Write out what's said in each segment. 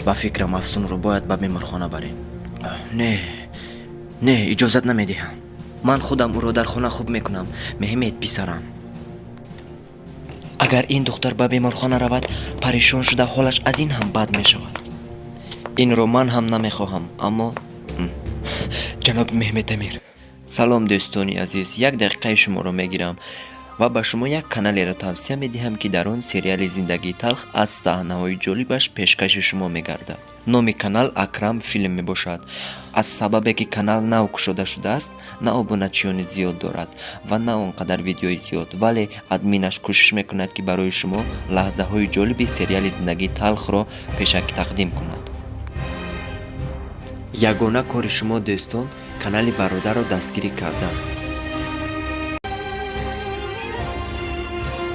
Ба фикрам, Афсунро бояд ба беморхона барем. Не, не, иҷозат намедиҳам. Ман худам ӯро дар хона хуб мекунам. Меҳмед, писарам, агар ин духтар ба беморхона равад, парешон шуда, ҳолаш аз ин ҳам бад мешавад. Инро ман ҳам намехоҳам, аммо ҷаноби Меҳмедамир. Салом, дӯстони азиз, як дақиқаи шуморо мегирам ва ба шумо як каналеро тавсия медиҳам, ки дар он сериали «Зиндагии талх» аз саҳнаҳои ҷолибаш пешкаши шумо мегардад. Номи канал «Акрам филм» мебошад. Аз сабабе ки канал нав кушода шудааст, на обуначиёни зиёд дорад ва на он қадар видеои зиёд, вале админаш кӯшиш мекунад, ки барои шумо лаҳзаҳои ҷолиби сериали «Зиндагии талхро» пешакӣ тақдим кунад. Ягона кори шумо, дӯстон, канали бародарро дастгирӣ кардан,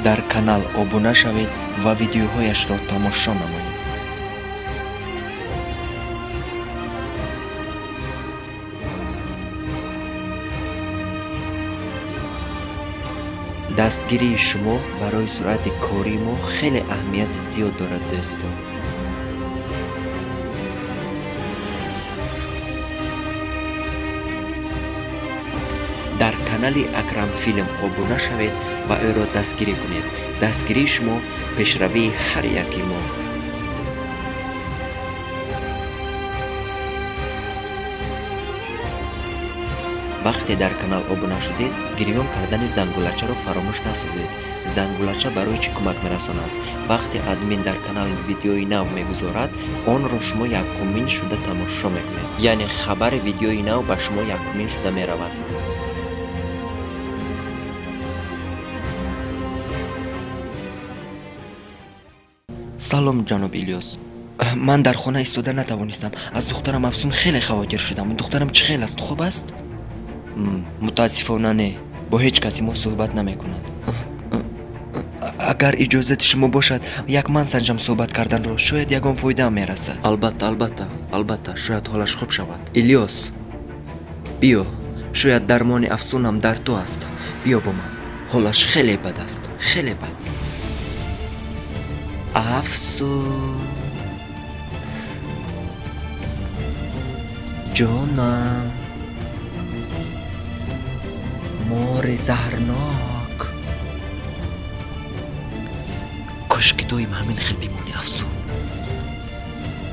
дар канал обуна шавед ва видеоҳояшро тамошо намоед. Дастгирии шумо барои суръати кории мо хеле аҳамияти зиёд дорад, дӯстон. Дар канали «Акрамфилм» обуна шавед ва ӯро дастгирӣ кунед. Дастгирии шумо — пешравии ҳар яки мо. Вақте дар канал обуна шудед, гирён кардани зангулачаро фаромӯш насозед. Зангулача барои чӣ кӯмак мерасонад? Вақте админ дар канал видеои нав мегузорад, онро шумо якумин шуда тамошо мекунед, яъне хабари видеои нав ба шумо якумин шуда меравад. Салом, ҷаноб Илёс. Ман дар хона истода натавонистам. Аз духтарам Афсун хеле хавотир шудам. Духтарам чӣ хел аст, хуб аст? Мутаассифона, не, бо ҳеҷ каси мо суҳбат намекунад. Агар иҷозати шумо бошад, як ман санҷам суҳбат карданро, шояд ягон фоидаам мерасад. Албатта, албатта, албатта, шояд ҳолаш хуб шавад. Илёс, биё, шояд дармони Афсунам дар ту аст. Биё бо ман, ҳолаш хеле бад аст, хеле бад. Афсун, ҷонам, мори заҳрнок, кошки доим ҳамин хел бимонӣ, Афсун,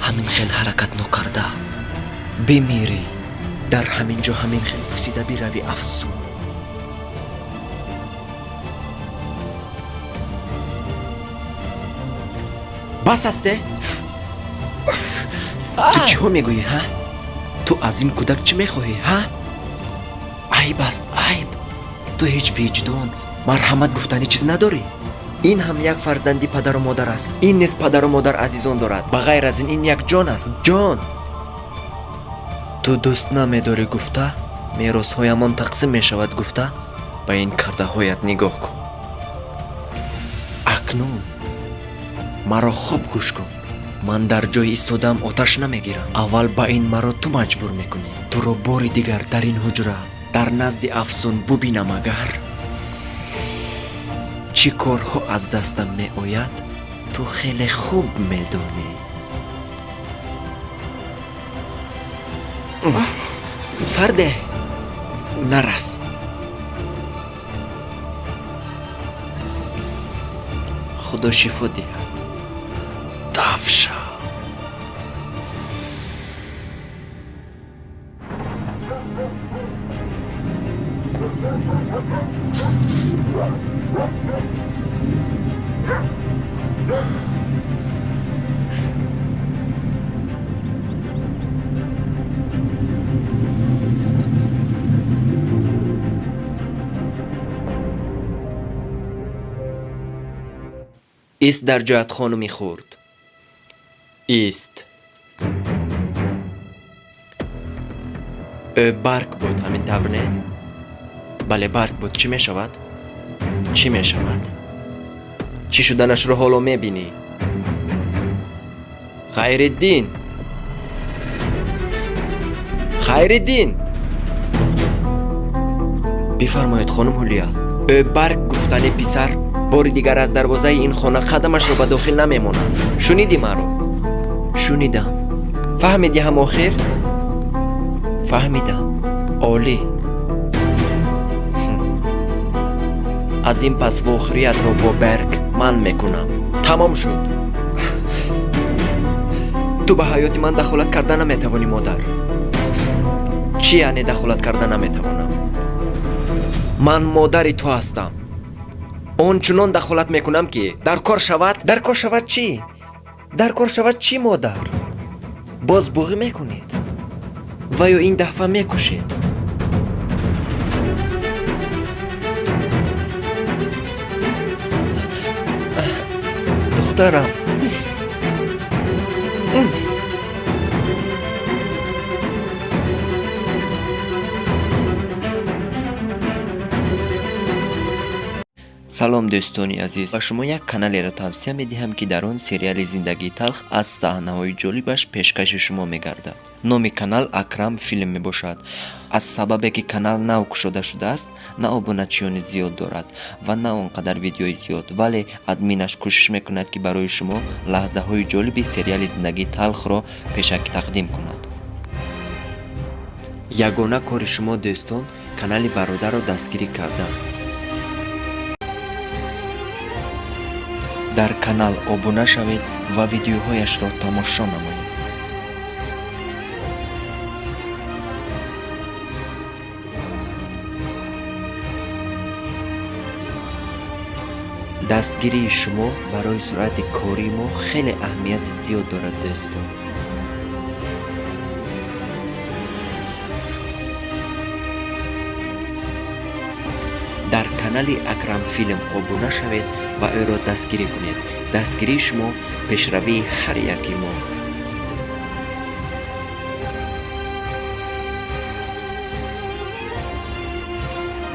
ҳамин хел ҳаракат нокарда бимирӣ, дар ҳамин ҷо ҳамин хел пусида биравӣ, Афсун. Бас асте. Ту чиҳо мегӯӣ, ҳа? Ту аз ин кӯдак чӣ мехоҳӣ, ҳа? Айб аст, айб. Ту ҳеҷ виҷдон, марҳамат гуфтани чиз надорӣ. Ин ҳам як фарзанди падару модар аст, ин низ падару модар, азизон дорад. Ба ғайр аз ин, ин як ҷон аст, ҷон. Ту дӯст намедорӣ гуфта, меросҳоямон тақсим мешавад гуфта, ба ин кардаҳоят нигоҳ кун. Акнун маро хуб гӯш кун. Ман дар ҷои истодаам оташ намегирам. Аввал ба ин маро ту маҷбур мекунӣ. Туро бори дигар дар ин ҳуҷра дар назди Афсун бубинам агар, чӣ корҳо аз дастам меояд, ту хеле хуб медонӣ. Сарде, нарас. Худо шифо диҳад. Даф шав. Ист дар ҷоят, хонуми хурд, ист. Ӯ барг буд, ҳамин тавр, не? Бале, барг буд. Чӣ мешавад? Чӣ мешавад? Чӣ шуданашро ҳоло мебинӣ. Хайриддин, Хайриддин! Бифармоед, хонум Ҳулия. Ӯ барг гуфтани писар бори дигар аз дарвозаи ин хона қадамашро ба дохил намемонад. Шунидӣ маро? Шунидам. Фаҳмидӣ ҳам охир? Фаҳмидам. Олӣ. Аз ин пас вохӯриятро бо Берк ман мекунам. Тамом шуд. Ту ба ҳаёти ман дахолат карда наметавонӣ, модар. Чӣ яъне дахолат карда наметавонам? Ман модари ту ҳастам. Он чунон дахолат мекунам, ки дар кор шавад. Дар кор шавад чӣ? Дар кор шавад чӣ, модар? Боз буғӣ мекунед ва ё ин дафъа мекушед? Духтарам. Салом, дӯстони азиз, ба шумо як каналеро тавсия медиҳам, ки дар он сериали «Зиндагии талх» аз саҳнаҳои ҷолибаш пешкаши шумо мегардад. Номи канал «Акрам филм» мебошад. Аз сабабе ки канал нав кушода шудааст, на обуначиёни зиёд дорад ва на он қадар видеои зиёд, вале админаш кӯшиш мекунад, ки барои шумо лаҳзаҳои ҷолиби сериали «Зиндагии талхро» пешакӣ тақдим кунад. Ягона кори шумо, дӯстон, канали бародарро дастгирӣ кардан, дар канал обуна шавед ва видеоҳояшро тамошо намоед. Дастгирии шумо барои суръати кории мо хеле аҳамияти зиёд дорад, дӯстон. Дар канали «Акрамфилм» обуна шавед ва ӯро дастгирӣ кунед. Дастгирии шумо — пешравии ҳар яки мо.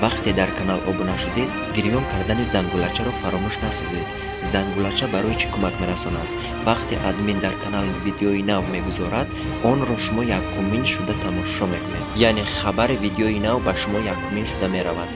Вақте дар канал обуна шудед, гирён кардани зангулачаро фаромӯш насозед. Зангулача барои чӣ кӯмак мерасонад? Вақте админ дар канал видеои нав мегузорад, онро шумо якумин шуда тамошо мекунед, яъне хабари видеои нав ба шумо якумин шуда меравад.